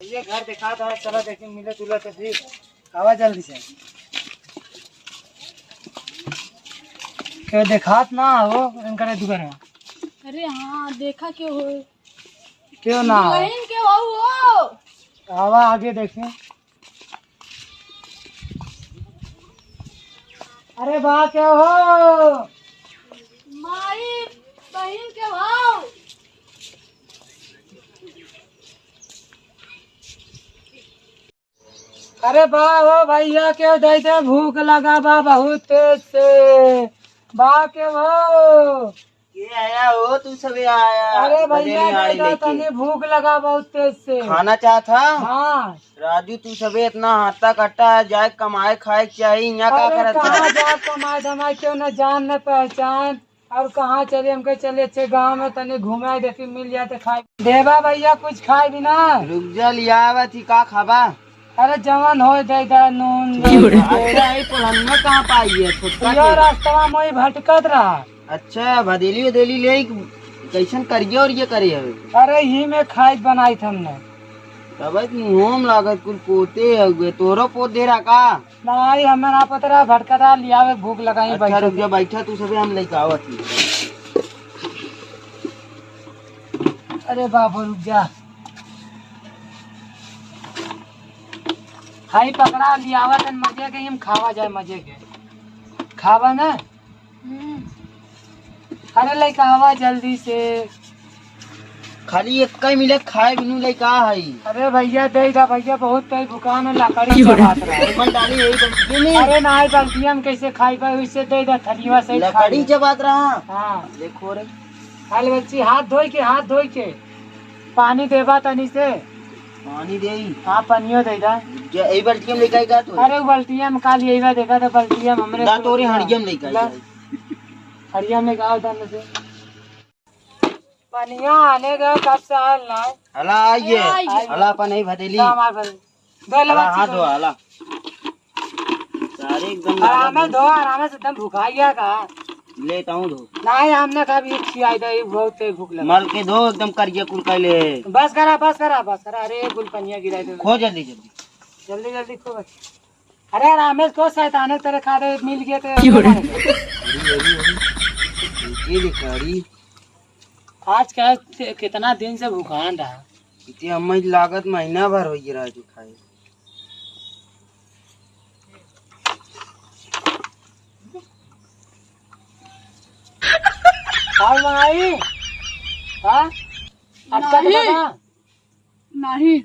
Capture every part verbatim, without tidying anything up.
ये घर दिखा था, चला देखी, मिले जुले तो फिर आवा जल्दी से। क्यों देखात ना हो इनकरे दुकान में? अरे हाँ, देखा क्यों हो? क्यों ना हो? बहन के हो वो? आवा आगे देखें। अरे बा के हो? माई, बहिन के भाव। अरे बा हो भैया के दे दे, भूख लगा बा बहुत तेज से। बा के हो? के आया हो तू सबे आया? अरे भैया, बदेली आड़ी दे दे लेके। तनी भूख लगा बहुत तेज से। खाना चाहत हा? हाँ। राजू, तू सबे इतना हाथा कट्टा है, जाए कमाए खाए के चाही, यहाँ का अरे करत कहाँ है? जाए कमाए धमाए, क्यों न जान न पहचान, और कहाँ चले, हमके चले अच्छे गाँव में तनी घुमाए देती, मिल जाए तो खाए। देबा भैया कुछ खाए बिना? रुक जा, लियावत ही, का खाबा? अरे जवन होय दे दे, नून, की हो रे? नमक। तेरा ही पुलनिया कहाँ पाई है, छोटका यो के? रास्ता में वही भटकत रहा। अच्छा, भदेली उदेली ले, कैसन करिए और ये करे है? अरे ही में खाई बनाई थे हमने। तब मुँह में लागत कुल पोते हुए, तोरो पोत दे रहा का? नहीं, हमें ना पता रहा, भटका रहा, लियावे, भूख लगाई, अच्छा, बैठा रुक जा, बैठा, तू सबे हम लेके आवत ही। अरे बाबू, रुक जा। खाई पकड़ा, लियावा तन मजे के, हम खावा जाए मजे के। खावा ना? हम्म। अरे, लइका, आवा जल्दी से। खाली एक ही मिले खाए बिनु लइका है। अरे भैया, दे दा भैया, बहुत तेज भुखान है, लकड़ी की हो रे? चबात रहा है। मन डाली यही बल्टी में। अरे ना, बल्टिया में कैसे खाई भाई, वैसे दे दा, थरिया से ही खाई। लकड़ी चबात रहा। हाँ। देखो रे। हाल बच्ची, हाथ धोई के, हाथ धोई के। पानी देबा तनी से। पानी देई? हाँ, पनियो दे दा। जे, यही बल्टिया में लेके आई का तू? अरे, वो बल्टिया में काल यही बा, देखा था बल्टिया में हमरे ना, से तोरे बल्टिया। हड़िया में लेके आई ला। है। हड़िया में गाओ दन से। पनिया आने का कब से हाल ना है। हला आइए। आइए। हला अपन ही भदेली। ला हमार भदेली। दो ले हला बच्ची हाथ दो। धो, हला। सारे एकदम आराम से धो, आराम से, एकदम भुखाई गया का? लेता हूँ धो। नहीं, हमने कहा भी खियाई दे, ये बहुत तेज भूख लगा। मल के धो, एकदम करिया कुल कैले। बस करा, बस करा, बस करा। अरे, गुल पनिया गिराई दे। खो जल्दी, जल्दी। जल्दी, जल्दी खो बस। अरे, आराम से खो, शैताने तेरे खा दे, मिल गया तो क्यों रे? अरे, अरे, अरे। ये देख, अरे। आज का कितना दिन से भुखान रहा। इतनी हमें लागत महीना भर हो गया राजू खाए। खाओ मंगाई? हाँ? अटका तो नहीं। बता। नहीं।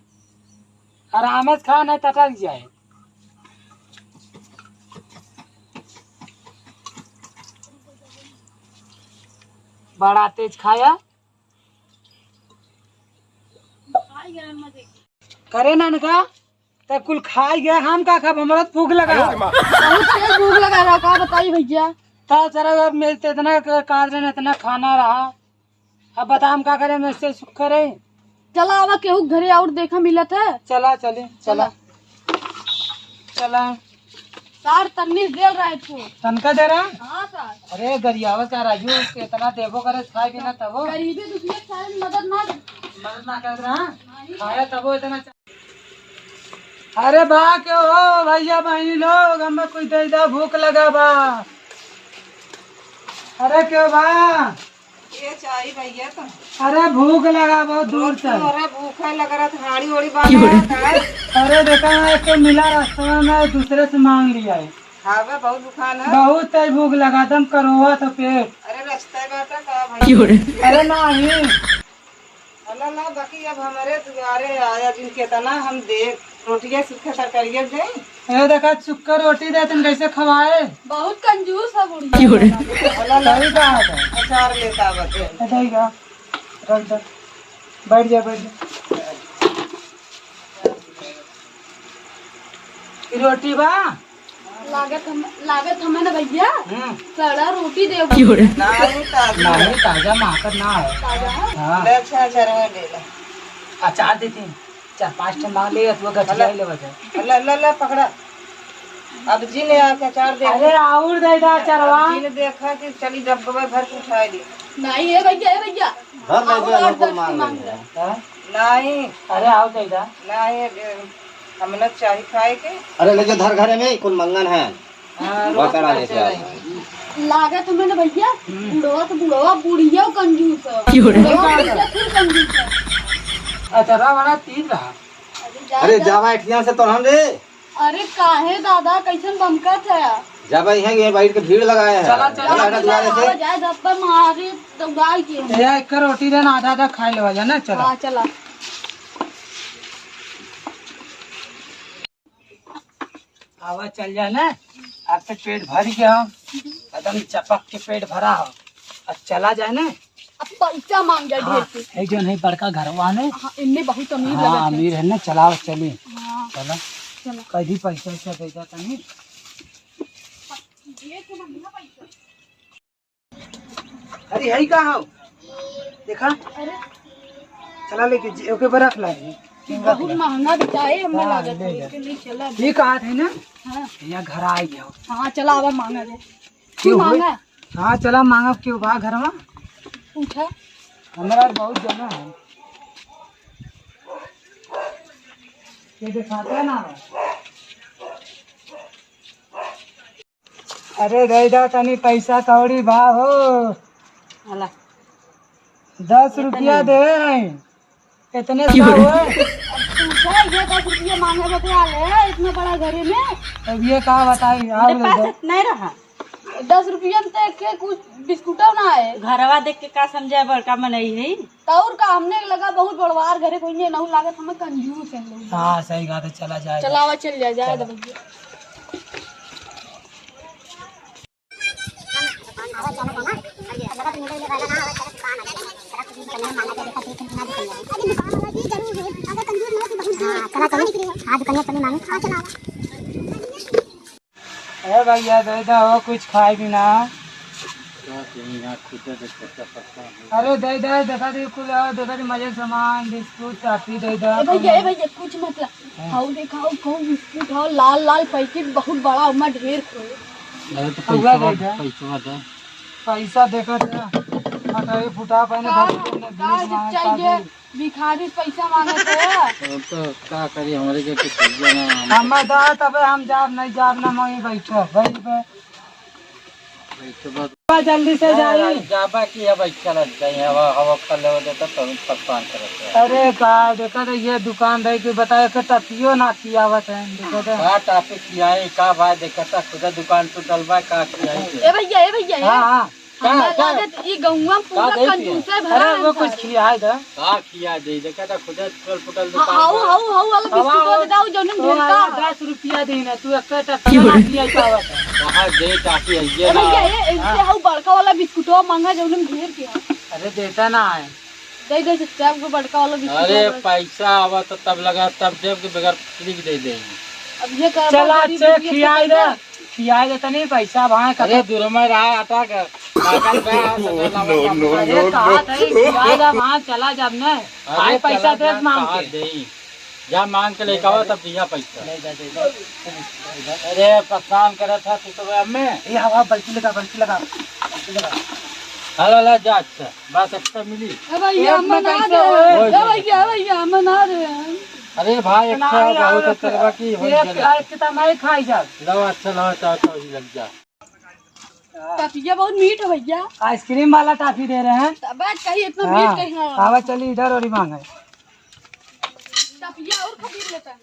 आराम से खा, नहीं टटक जाए। बड़ा तेज खाया। करे ननका, तब कुल खाई गए, हम का खाब, हमरा तो भूख लगा। बहुत तेज भूख लगा रहा, का बताई भैया। तब जरा अब मेरे तो इतना क-, काट रहे, इतना खाना रहा। अब बता हम का करें, मैं इससे सुख करे। चला आवा केहू घरे और देखा मिलत है। चला, चले, चला। चला। चला। सार तन्नी देल रहा है तू। तनका दे रहा? हाँ सार। अरे गरियावा का राजू, इतना देबो करे, खाए बिना तबो। गरीबी दुखिया के सारे मदद ना दे। मदद ना कर रहा? नहीं। खाया तबो इतना चा-, अरे बा के हो भैया बहनी लोग, हमें कुछ दे दा, भूख लगा बा। अरे के बा? ये चाही भैया तो। अरे भूख लगा बहुत दूर से। अरे भूख है लग रहा था, हाड़ी ओड़ी बांध रहा था। अरे देखा ना, एक तो मिला रास्ता में, दूसरे से मांग लिया है। हाँ बे, बहुत भूखान है। बहुत तेज भूख लगा, दम करोवा था पेट। अरे रास्ता ही बात है का भाई? अरे नहीं। अल्लाह ना, बाकी अब हमारे दुआरे आया जिन केतना हम दे, रोटिया सूखे तरकारिया दे। ए, देखा, चुक्का रोटी दे, तुम कैसे खवाए? बहुत कंजूस है बुढ़िया। क्यों रे? अल्लाह ना, सही कहा था। अचार लेता बचे। ए, दही का? रख दे। बैठ जा, बैठ जा। ई रोटी बा? लागत हम, लागत हमें ना भैया, हम्म। सड़ा रोटी देबो। क्यों रे? नाही, ताजा। नाही, ताजा माकत ना है। ताजा है? हाँ। ले, अच्छा, अच्छा, रहे, ले ले। अचार देती, चार पाँच ठे मांग ले, तू गठिया ही ले बजा। ले, ले, ले, पकड़ा। अब जी ने आके अचार दे अरे, दे। और दे दा अचारवा। अब जी ने देखा कि चली डब्बा भर के उठाए ली। नाही, ए भैया, ए भैया। भर ले, और जो आठ लोग दस मांग ठे मांग ले। ले। हाँ? नहीं। अरे, आओ दे दा। नहीं, अबे हमना चाही खाए के। अरे, ले जा धर घरे में, कुल मंगन है। हाँ, रोज बकरा बच्चे लेके आओ। रहे। लागत हमें ना भैया, हम्म। बुढ़वा तो बुढ़वा, बुढ़िया कंजूस है। क्यों रे? बुढ़वा बुढ़िया फिर कंजूस है। अच्छा, रहा वाला तीन रहा। अरे जा, अरे, जा। जावा एठिया से तो हम रे। अरे काहे दादा, कैसन बमकत है? जब यहाँ ये बैठ के भीड़ लगाए हैं। चला, चला, चला, चला, दुआरे से। चला, जाए, जब पर मारे तो गाय के हम। ए, एक रोटी देना, आधा आधा खाए लेवा जा ना, चला। हाँ, चला। आवा, चल जा ना, अब तो पेट भर गया, एकदम चपक के पेट भरा हो। अब चला जाए ना। अब पैसा मांग जाए हाँ, ढेर के। है जो नहीं बड़का घरवा ने। हाँ, इनने बहुत अमीर हाँ, लगत है। अमीर है ना, चलाओ, चली। हाँ, चला। चला। कभी पैसा वैसा दे जा तनी। ये तो हम ना पैसा। अरे, है का हो? देखा? अरे। चला लेके जे-, ओके पर रख ला। ये बहुत महंगा बिकाए, हमें हाँ, लागत ले है, जा। इसके लिए चला। ये कहा थे ना? हाँ। यहाँ घर आ गया हो। हाँ, चला, अब मांगा दे। क्यों तू मांगा? हाँ, चला मांगब, केहू बा घरवा? पूछा। हमरा बहुत जमा है। ये दिखाता ना बा। अरे दे दा तनी पैसा कौड़ी बा हो। हला। दस रुपया दे हैं। इतने सा होए? अब पूछा, ये दस रुपया मांगे बकरा ले, इतना बड़ा घरे में। अब ये का बताई, मेरे आओ पास दे। इतना ही रहा। दस रुपया में तो एक के कुछ बिस्कुटो ना है। घरवा देख के का समझे, बड़का मनई है। तो और का, हमने लगा बहुत बड़वार घरे, कोई नहीं, नहीं लागत, हमें कंजूस है लोग। हाँ, सही बात है, चला जाए। चलावा, चल जाए, जाए चला। दो भैया। हाँ, चला, चला। हाँ, दुकानिया चली मामी। हाँ, चला। ए भैया, दे दो हो कुछ खाए भी ना। का कहीं यहाँ खुदे के छोटा पत्ता है। अरे दे दे, देखा दे कुल, देखा दे मजे सामान, बिस्कुट, टॉफी दे दे। ए भैया, ए भैया, कुछ मत ला। हाँ। खाओ, देखाओ, कहूँ बिस्कुट हो, लाल लाल पैकेट, बहुत बड़ा, ओमा ढेर खोए। अरे तो हुआ पैसा दे दे। पैसा दे। पैसा देखा दे। फटाई फुटा पानी का, भर के ने का बीस मांगे, चाहिए? का दे? भिखारी पैसा मांगत है। तो, तो का करी, हमरे के कुछ भैया ना, हम हमें दा तबे हम जाब, नहीं जाब ना, मम्मी बैठो, बैठ पे। बैठो बस। बा, जल्दी से ए, जाई। जाबा की अब चलत जाई, अब, अब कर लेवे देता तो हम परेशान करत है। अरे का, देखा तो ये दुकान रही कि बताए के टपियो ना खियावत है, देखा तो। का टॉफी खियाई, का भाई, देखा तो खुदा दुकान टूटल बा, का खियाई के? ए भैया, ए भैया, ए। हाँ, हाँ। का, हमरा का? लागत ई गौवा में पूरा का दे पिया? कंजूसे भरा अरे, है वो कुछ सारे। खियाए दा। का खिया दे? देखा था खुदे टूटल फूटल हाँ, दुकान हाउ, बा। हाउ, हाउ वाला अब बिस्कुट आओ, दे दाओ, जौन में तो ढेर का। आवा, दस रुपया देना, तू एक टका ना खिया पावत है। कहाँ दे टाफी है, ये ए ना। भैया, ये, इनसे हाँ। हाउ बड़का वाला बिस्कुटवा मांगा, जौन में ढेर के है। अरे, देता ना है। दे दे, चुपचाप को बड़का वाला बिस्कुट अरे, वाला। पैसा आवा तो तब लगा, तब देब के बगैर फ्री के दे दे। अब ये कर, चला, बहुत गरीब अच्छे दुनिया खियाई से दे। खियाए दे तनी पैसा भाई अरे खत्म। दूर में रहा आटा का, कागज बा, सगला नो, नो, अरे नो, कहा नो। था, खियाए दा भाई, चला जाब न। अरे भाई पैसा चला दे जा, मांग कहा के। देई? जा मांग के लेके आवा, तब दिया पैसा। ले जा, दे दे। अरे परेशान करे था तू तो हमें। ए हवा बल्टी लगा, बल्टी लगा, बल्टी लगा। हाँ, ला, ला, जा, अच्छा, बस अच्छा मिली। ए भैया, एक में हम ना कैसे दे। होए? ए भैया, ए भैया, हम ना दे। अरे भाई, एक ना, तो यार, बहुत अच्छा लगा कि हो एक, गया। एक तो मैं खाई जा। लो, अच्छा, लो, चाहो तो ही लग जा। टॉफिया बहुत मीठ है भैया। आइसक्रीम वाला टॉफी दे रहे हैं। तब कहीं इतना हाँ, मीठ कहीं ना। आवा चली इधर और ही मांगे। टॉफिया और खरीद लेता है।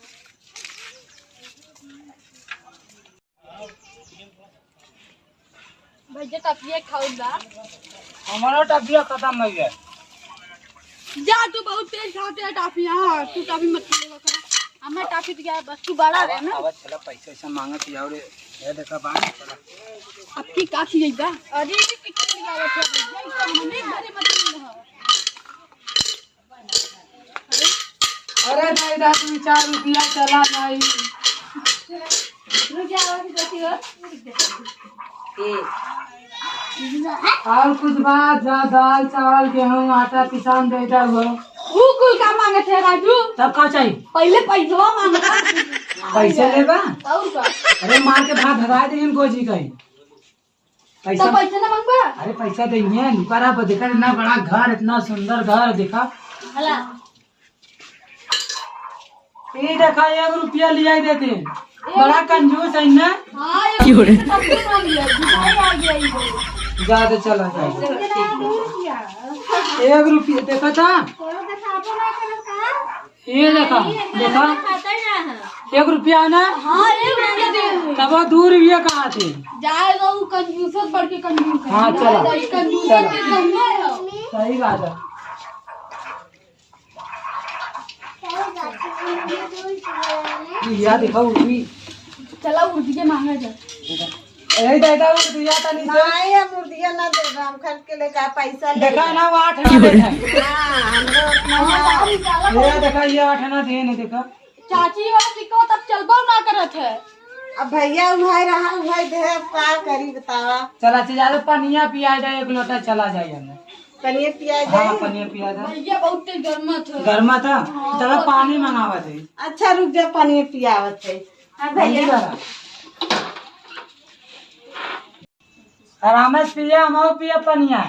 भैया टॉफिया खाओ ना। हमारा टॉफिया खत्म हो गया। जा तू बहुत तेज खाते है टॉफिया, हाँ, तू टॉफी मत खिलावा कर। हमें टॉफी दिया बस, तू बड़ा रहे ना। आवा चला पैसा वैसा मांगत ही और ये देखा बाहर चला। आपकी का खियाई बा? अरे ये कितना दिया बच्चा भैया, इसका हमें घरे मत मिल रहा। अरे दे दा तू चार रुपया चला जाई। रुक जा, और भी देती हो। और कुछ बात जा दाल चावल गेहूं आटा पिसान दे दा हुआ। ऊ कुल का मांगत है राजू? तब का चाहिए? पहले पैसवा मांगता। पैसे लेबा? और का? अरे मार के भाग भगा दे इनको जी कहीं। तो पैसा पैसा ना मांगबा? अरे पैसा देंगे, लुका रहा, देखा इतना बड़ा घर, इतना सुंदर घर, देखा। हला। ई देखा, एक रुपया लिया ही देते। बड़ा कंजूस है ना? हाँ, एक रुपया तो सबके मांग लिया, भिखारी आ गया इधर। जा दे, चला, जा। एक रुपया देखा था? ये देखा, देखा? एक रुपया ना? हाँ, एक रुपया दे। तब वो दो रुपया कहाँ थे? जाएगा वो कंजूस, बढ़ के कंजूस है। हाँ, चला। जाएगा, कंजूस चला। के कंजूस है। सही बात है। या देखा उर्दी। चला उर्दी के मांगा जा। ए दादा, उर्दिया तनी से। नहीं, हम उर्दिया ना देबे, हम खरीद के लेके आ, पैसा ले देखा ले। ना, वो आठ आना देत है। हाँ, हमरो अपना हाँ, बाहर निकाला। ये देखा, ये आठ आना दे नहीं देखा। चाची वाला सिक्का तब चलबो ना करत है। अब भैया उहाई रहा, उहाई दे, अब का करी बतावा। चला, चला, पनिया पिया जाए, एक लोटा चला जाए हमें। पनिया पिया हाँ, जाए। पनिया पिया जाए। भैया बहुत तेज गर्मा था। गर्मा था? हाँ, चला, बहुत पानी मंगावत है। अच्छा, रुक जा, पनिया पियावत है। हाँ, भैया। जल्दी करा। आराम से पिया, हम पिया पनिया।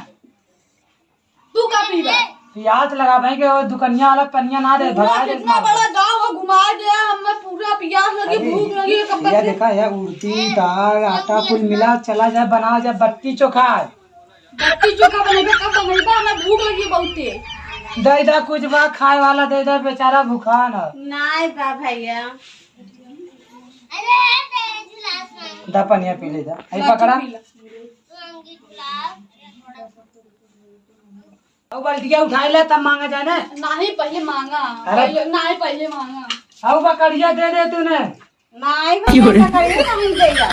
तू का पीबा? पियास लगा भाई के, वो दुकनिया वाला पनिया ना दे, इतना भगा दे कितना मार। बड़ा गाँव है, घुमा दे, हमें पूरा पियास लगी, अरे, भूख लगी है, कब ये से? देखा, ये उड़दी, दाल, आटा कुल मिला, चला जाए, बना जाए बट्टी चोखा। बट्टी चोखा बनेबे, कब बनेबे? हमें भूख लगी बहुत तेज। दे दा कुछ बा खाए वाला, दे दा, बेचारा भूखा ना। नहीं बा भैया। दा पनिया पी ले जा। आई ला, पकड़ा। पी ला। अब बल्टिया उठाई ले तब मांगा जाए ना। नहीं, पहले मांगा। अरे। पहले, नहीं, पहले मांगा। अब बकरिया दे दे तूने। नहीं, भैया, बकरिया नहीं देगा।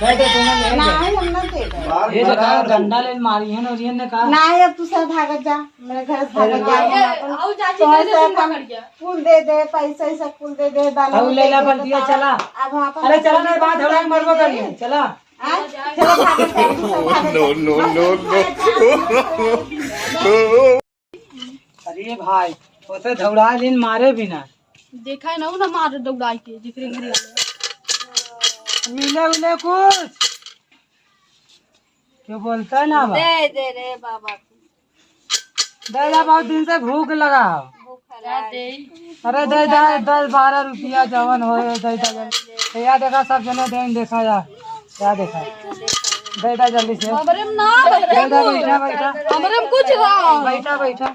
दे दे तूने, ले ले। नहीं, हम ना देगा। ये तो कहा डंडा ले मारी है ना, ओरियन ने कहा। नहीं, अब तू सब भागत जा, मेरे घर से भागत जा, अरे। हम अपन और चाची तोहर दे दे से तू अपन पकड़ जा। कुल दे दे, पैसा, वैसा कुल दे दे, बाल अब ले ला दे दे, बल्टिया, बताओ। चला। अब हम अपन अरे चला ना, बात हमारे मरबो करिए, चला। हाँ? चलो, भागो, भागो, सब भागो। No, no, no, no। अरे भाई, ओसे दौड़ा लेन मारे भी ना। देखा है ना, वो ना मार दौड़ाई के, जिकरे घरे आ गया। मिले उले कुछ? क्यों बोलता है ना बा? दे दे रे बाबा। दे दे, बहुत दिन से भूख लगा हो। भूख लगा है। अरे दे दे, दस बारह रुपया जवन हो, दे दे जल्दी। तो या देखा, सब जने देन देखा या, या देखा। दे दे जल्दी से। हमरे में ना, दे दे, बैठा, बैठा। हमरे में कुछ रहा। बैठा, बैठा।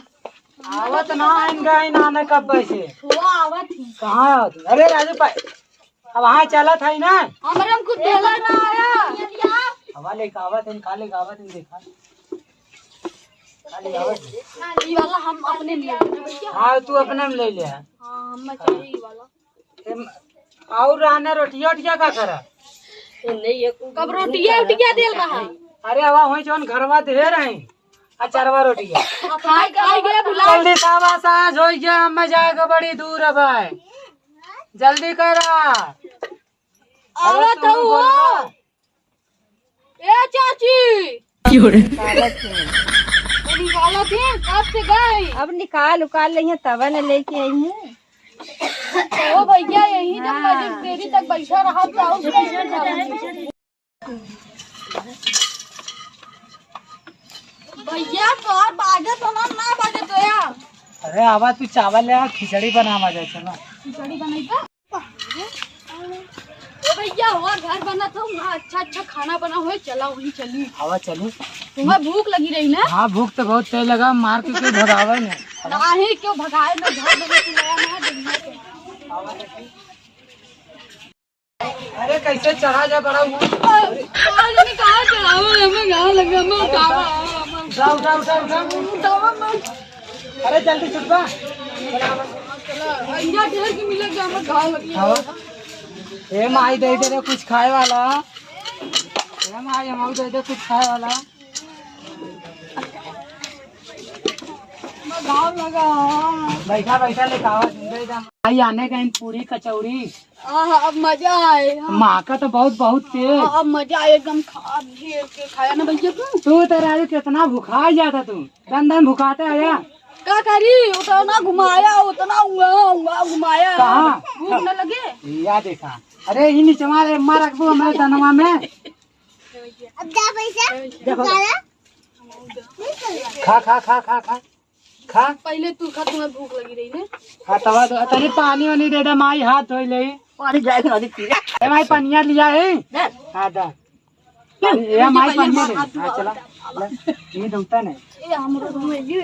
आवत ना आइन गइन आने कब से। हुआ आवत ही। कहाँ आवत ही? अरे राजू भाई, अब हाँ चलत है ना? हमरे में कुछ देला ना आया। हवा लेके आवत है, का लेके आवत है, देखा। का लेके आवत है? ई वाला हम अपने में ले लेना भैया। हाँ, तू अपने में ले ले। हाँ, हम चाहिए ई वाला। एम, और रहना रोटिया, उटिया का करा? कब रोटिया, उटिया देल रहा? अरे, हवा हुई जौन घरवा दे रही। अचारवा रोटिया। खाई, खाई गए बुला। जल्दी सावा साँझ होई गया, हमें जाएगा बड़ी दूर अब है। जल्दी करा। अरे आवत तू हूँ। बोल ना। ए चाची। क्यों रे? निकालत है। ये निकालत है, कब से गए? अब निकाल उकाल लेइहैं, तब न लेके अइहैं। ओ भैया, यहीं जब हाँ। बजे देरी तक बैठा रहा, तो और कैसे करेंगे? भैया, तोहार बाजत हो ना, ना बाजत हो यार। अरे आवा, तू चावल ले आ, खिचड़ी बनावा जाए, चला। खिचड़ी बनाई का? ओ भैया, हुआ घर बनत हो, वहाँ अच्छा अच्छा खाना बना हुआ, चला वहीं चली। आवा चली। तुम्हें भूख लगी रही ना? हाँ, भूख तो बहुत तेज लगा, मार के क्यों भगावे ने? नहीं, क्यों भगाए, मैं घर बनत हो, नया नया दुनिया के। अरे कैसे चढ़ा जा बड़ा ऊपर? अरे कहाँ चढ़ावा है, हमें कहाँ लगा, हमें उठावा, हमें उठा, उठा, उठा, उठा। उठावा मत। अरे जल्दी छुटवा। भैया ढेर के मिले के हमें कहाँ लगी। हाँ। ए माई दे दे रे कुछ खाए वाला। ए माई हम दे दे कुछ खाए वाला। घाम लगा। बैठा, बैठा, लेके आवा, दे दे। आई आने का इन पूरी कचौड़ी। आहा, अब मजा आए। माँ का तो बहुत, बहुत तेज। आहा, अब मजा आए, एकदम खा, घेर के खाया ना भैया तू। तू तो राजू कितना भुखा जाता तू, दन दन भुखाता है यार। का करी, उतना घुमाया, उतना उंगा, उंगा घुमाया। कहाँ? भूख न लगे? या देखा, अरे ई निचवा रे, मार रखबो हमारे दनवा में। अब जा पैसा, देखो। निकाला। खा, खा, खा, खा, खा। खा। पहिले तू खा, तुम्हें भूख लगी रही ने। हाँ, तवा दो। तनी पानी वानी दे दे, माई हाथ धोई ले। पानी जाए के नदी पी। ए माई, पनिया लिया है? दे। हाँ, दा। ए माई, पनिया दे। हाँ, चला। ले, ये धोता नहीं। ए, हमरो धोए जी।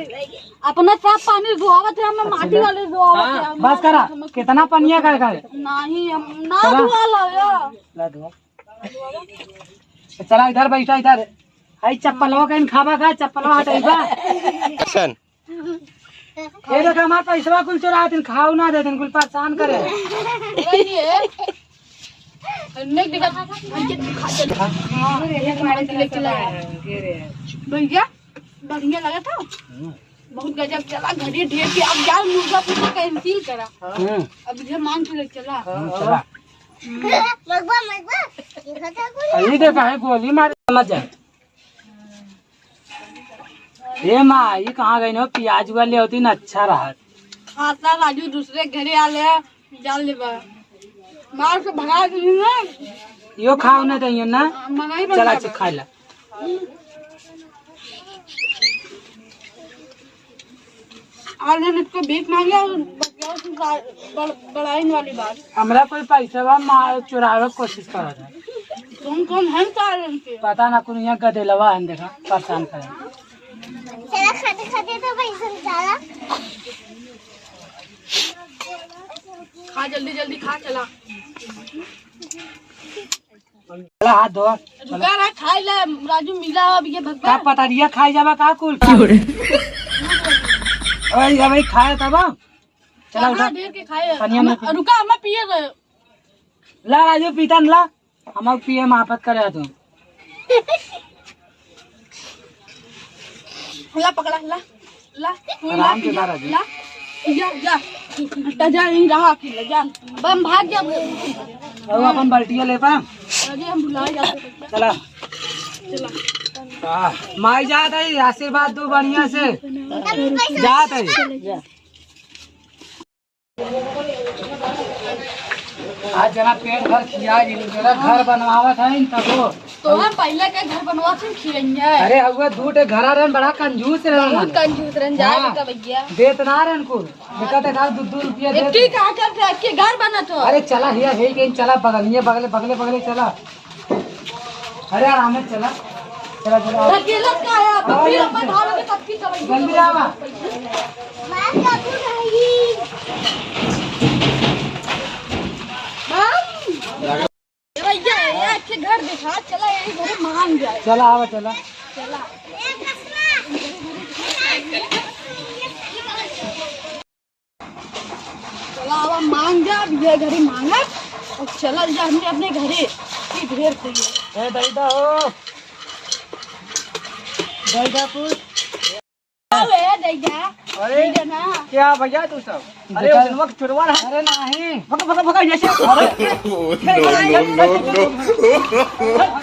अपना साफ पानी धोआवत है, हमें माटी वाले धोआवत है। हाँ, बस करा। कितना पनिया कर कर? नहीं, हम ना चला। धोआ ला। ला धोआ। चला इधर बैठा, इधर। आई चप्पलवा कहीं खाबा का, चप्पलवा हटाई बा। Action। ये देखा, हमार पैसवा कुल चुरा दिन, खाऊ ना दे दिन, कुल परेशान करे। वही है। नहीं देखा, हाँ, ये मार के लेके चला। भैया, बढ़िया लगा था। बहुत गजब चला, घड़ी ढेर के। अब यार मुर्गा पूरा cancel करा। हम्म। अब ये मांग के लेके चला। हम्म, चला। मगवा, मगवा। ये देखा है, गोली मार मत जाए। ए माँ, ये कहाँ गई हो? प्याज वाले होती ना, अच्छा रहा। खाता राजू दूसरे घरे आ ले, जान ले बा। मार के भगा दी ना। यो खाओ ना, दइयो ना। हाँ, मंगाई बा चला, खाई। अच्छा, खाई ला। आज हम इसको भीख मांगे और बतियाओ तुम का-, बड़-, बड़ाइन वाली बात। हमरा कोई पैसा बा, मार चुरावे के कोशिश करत है। तुम कौन है सारे इनके? पता ना, कौन यहाँ गदेलवा है, देखा, परेशान करे। चला खाते खाते तो पैसा निकाला। खा जल्दी जल्दी खा, चला। चला हाथ धो। रुका रहा, खाई ला, राजू मिला अब ये भगवान। का पतरिया खाई जाबा का कुल? ओए, अबे खाए तब। चला उठा। ढेर के खाए। पनिया में पी। रुका, मैं पिए रहे। ला राजू, पीता न ला। हम पिए में आफत करे तू। ला पकड़ा, ला, ला, तू ला, आराम से पी जा, ला राजू। ला, जा, जा। हटा जा, यहीं रहा अकेले, जा। बम भाग जा। अब अपन बाल्टिया ले पा। अरे हम भुला जाते हैं। चला। चला। आ, माई जात है, आशीर्वाद दो बढ़िया से। जात है। आज जना पेट भर खिया जी, जना घर बनवावत है इन तबो। तो हम पहले के घर बनवा से खियेंगे। अरे हउआ दू ठे घरा रहन, बड़ा कंजूस रहन। बहुत कंजूस रहन, जाए हाँ। बेटा भैया। देत ना रहन कुल। बेटा देखा दू दू रुपया देत। एक का करते, एक घर बनत हो। अरे चला हिया, हे के चला बगलिए, बगले, बगले, बगले चला। अरे आराम से चला, चला, चला। अकेला का है? आवा, फिर आवा। अपन भाव के तब की समझ जल्दी आवा। मार काबू नहीं। माम। ए भैया, ये अच्छे घर दिखा, चला यही घर मांग जाए। चला, आवा, चला। चला। चला, अब हम मांग जा, अब ये घरे मांगब, और चलल जा हमने अपने घरे। की ढेर कहिए। ए, दैदा हो। दैदा पुत। आओ, ए, दैदा। अरे, दैदा ना। क्या भैया तू सब? अरे, बेटा। उस वक्त चुरवा रहा। अरे, नहीं। भगा, भगा, भगा, जैसे। अरे। No, no, no, no।